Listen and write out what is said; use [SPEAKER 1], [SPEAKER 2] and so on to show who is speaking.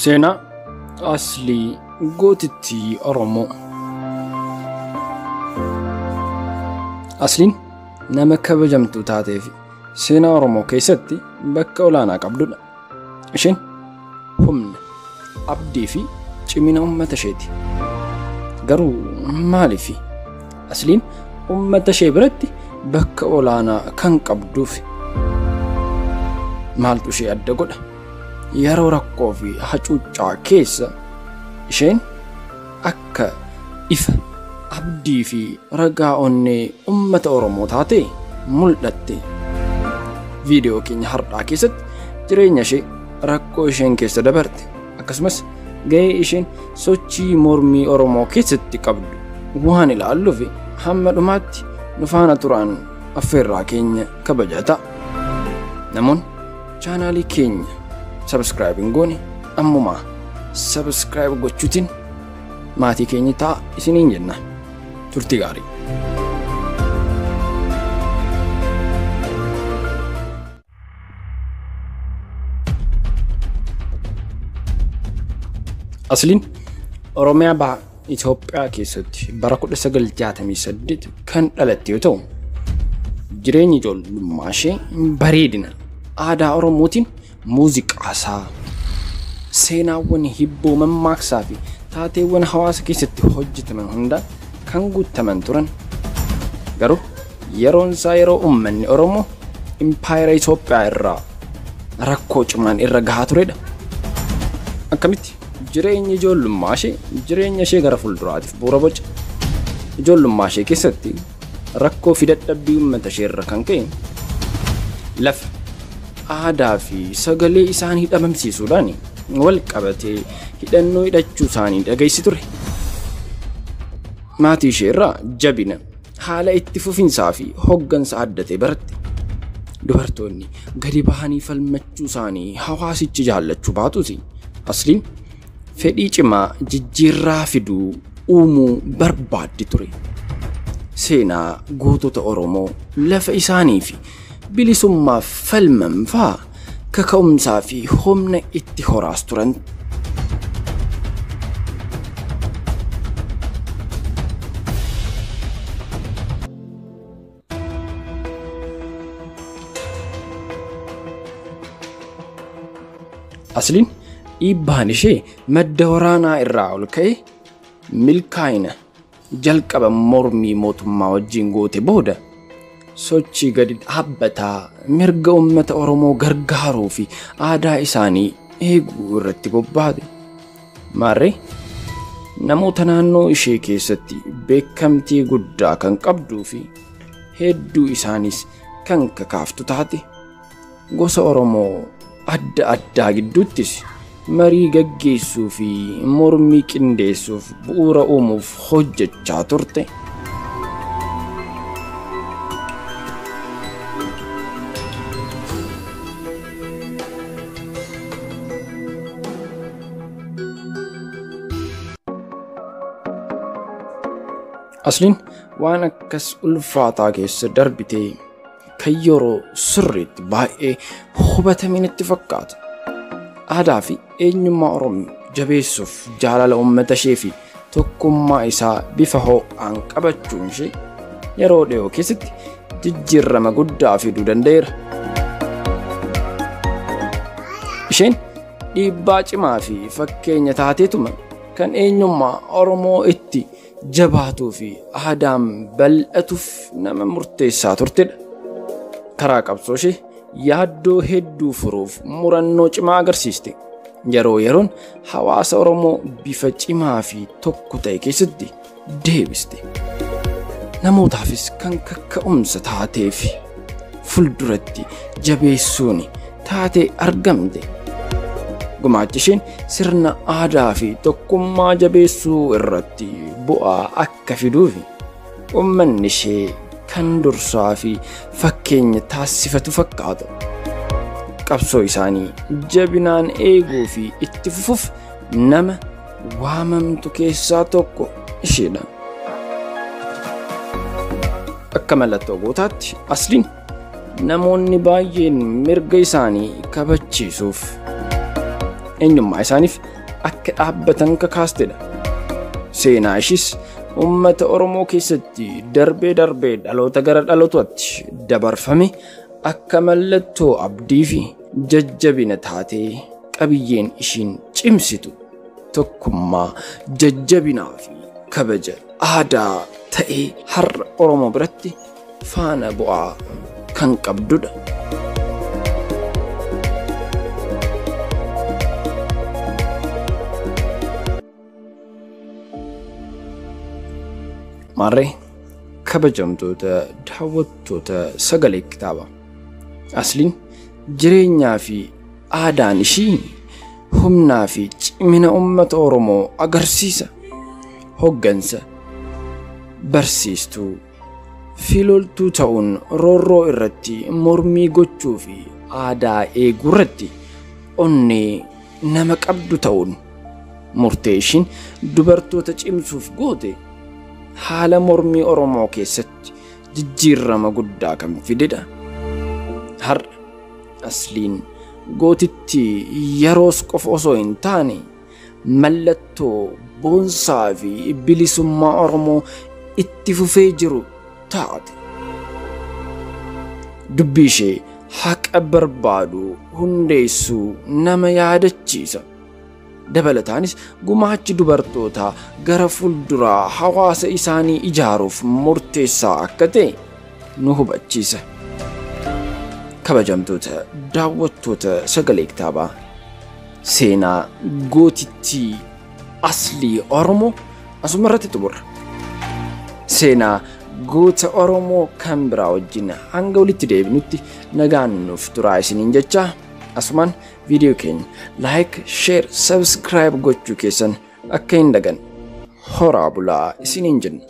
[SPEAKER 1] Seenaa Aslii Gootittii Oromoo. Asliin nama kabajamtuu taatee fi seenaa Oromoo keessatti bakka olaanaa qabdudha. Isheen humna, abdii fi cimina uummata isheeti. Garuu maaliif Asliin uummata ishee biratti bakka olaanaa kan qabduuf maaltu ishee adda godha? Yeroo rakkoo fi hacuuccaa keessa isheen akka ifa abdii fi ragaa onnee uummata Oromoo taate mul'atte. Viidiyoo keenya har'aa keessatti jireenya ishee, rakkoo isheen keessa dabarte, akkasumas gahee isheen sochii mormii Oromoo keessatti qabdu waan ilaalluuf hamma dhumaatti nu faana turaan affeerraa keenya kabajaa ta'a. Namoonni chaanaalii keenya subscribe hin goone ammumaa subscribe gochuutiin maatii keenya ta'a isiniin jenna. Turtii gaarii. Asliin Oromiyaa Baha Itoophiyaa keessatti bara 1968 kan dhalatte yoo ta'u, jireenyi ijoollummaa ishee bareedina aadaa Oromootiin muuziqaasaa, seenaawwan hibboo mammaaksaa fi taateewwan hawaasa keessatti hojjetaman hunda kan guutaman turan. Garuu yeroon isaa yeroo uummanni Oromoo impaayera Itoophiyaa irraa rakkoo cimaan irra gahaa turedha. Akkamitti jireenyi ijoollummaa ishee jireenya ishee gara fuulduraatiif bu'uura boca. Ijoollummaa ishee keessatti rakkoo fi dadhabbii uummata ishee irra kan ka'e lafa, aadaa fi sagalee isaanii dhabamsiisuudhaan wal qabatee hidhannoo hidhachuu isaanii dhageessi ture. Maatii ishee irraa jabina, haala itti fufinsaa fi hoggansa adda ta'e baratte. Dubartoonni gadi bahanii falmachuu isaanii hawaasichi jaallachuu baatus Asliin fedhii cimaa jijjiirraa fiduu uumuu barbaaddi ture. Seenaa gootota Oromoo lafa isaanii fi bilisummaaf falman fa'aa kaka'umsaa fi humna itti horaas turan. Asliin dhiibbaan ishee madda waraanaa irraa ol ka'e milkaa'ina jalqaba mormii mootummaa wajjin goote booda sochii gadi dhaabbataa mirga uummata Oromoo gargaaruu fi aadaa isaanii eeguu irratti bobbaate. Maarree namoota naannoo ishee keessatti beekamtii guddaa kan qabduu fi hedduu isaanis kan kakaaftu taate. Gosa Oromoo adda addaa gidduuttis marii gaggeessuu fi mormii qindeessuuf bu'uura uumuuf hojjechaa turte. Asliin waan akkas ulfaataa keessa darbitee kan yeroo sirriitti baay'ee hubatameen itti fakkaata. Aadaa fi eenyummaa Oromoo jabeessuuf jaalala uummata ishee fi tokkummaa isaa bifa ho'aan qabachuun ishee yeroo dhiyoo keessatti jijjiirama guddaa fiduu danda'eera. Isheen dhiibbaa cimaa fi fakkeenya taateetuma kan eenyummaa Oromoo itti jabaatuu fi aadaan bal'atuuf nama murteessaa turtedha. Karaa qabsoo ishee yaaddoo hedduu furuuf murannoo cimaa agarsiiste. Yeroo yeroon hawaasa Oromoo bifa cimaa fi tokko ta'e keessatti deebiste. Namootaafis kan kakka'umsa taatee fi fuulduratti jabeessuun taatee argamte. Gumaachi isheen sirna aadaa fi tokkummaa jabeessuu irratti bu'aa akka fiduuf uummanni ishee kan dursaa fi fakkeenya taasifatu fakkaata. Qabsoo isaanii jabinaan eeguu fi itti fufuuf nama waamamtu keessaa tokko isheedha. Akka mallattoo gootaatti Asliin namoonni baay'een mirga isaanii kabachiisuuf eenyummaa isaaniif akka dhaabbatan kakaastedha. Seenaa ishiis uummata Oromoo keessatti darbee darbee dhaloota gara dhalootaatti dabarfame akka mallattoo abdii fi jajjabina taatee qabiyyeen ishiin cimsitu tokkummaa, jajjabinaa fi kabaja aadaa ta'ee har'a Oromoo biratti faana bu'aa kan qabdudha. Maarree kabajamtoota daawwattoota sagalee kitaabaa. Asliin jireenyaa fi aadaan ishii humnaa fi cimina uummata Oromoo agarsiisa. Hoggansa, barsiistuu fi loltuu ta'uun roorroo irratti mormii gochuu fi aadaa eeguu irratti onnee nama qabdu ta'uun murtee ishiin dubartoota cimsuuf goote haala mormii Oromoo keessatti jijjiirama guddaa kan fidedha. Har'a Asliin gootitti yeroos qofa osoo hin taane mallattoo boonsaa fi bilisummaa Oromoo itti fufee jiru taate. Dubbii ishee haqa barbaadu hundeessuu nama yaadachiisa. Dabalataanis gumaachi dubartootaa gara fuulduraa hawaasa isaanii ijaaruuf murteessaa akka ta'e nu hubachiisa. Kabajamtoota daawwattoota sagalee kitaabaa, seenaa gootittii Aslii Oromoo asuma irratti xumurra. Seenaa goota Oromoo kan biraa wajjin hanga walitti deebinutti nagaan nuuf turaa isiniin jecha asumaan viidiyoo keenya like, share, subscribe gochuu keessan akka hin dagan horaa bulaa isiniin jenna.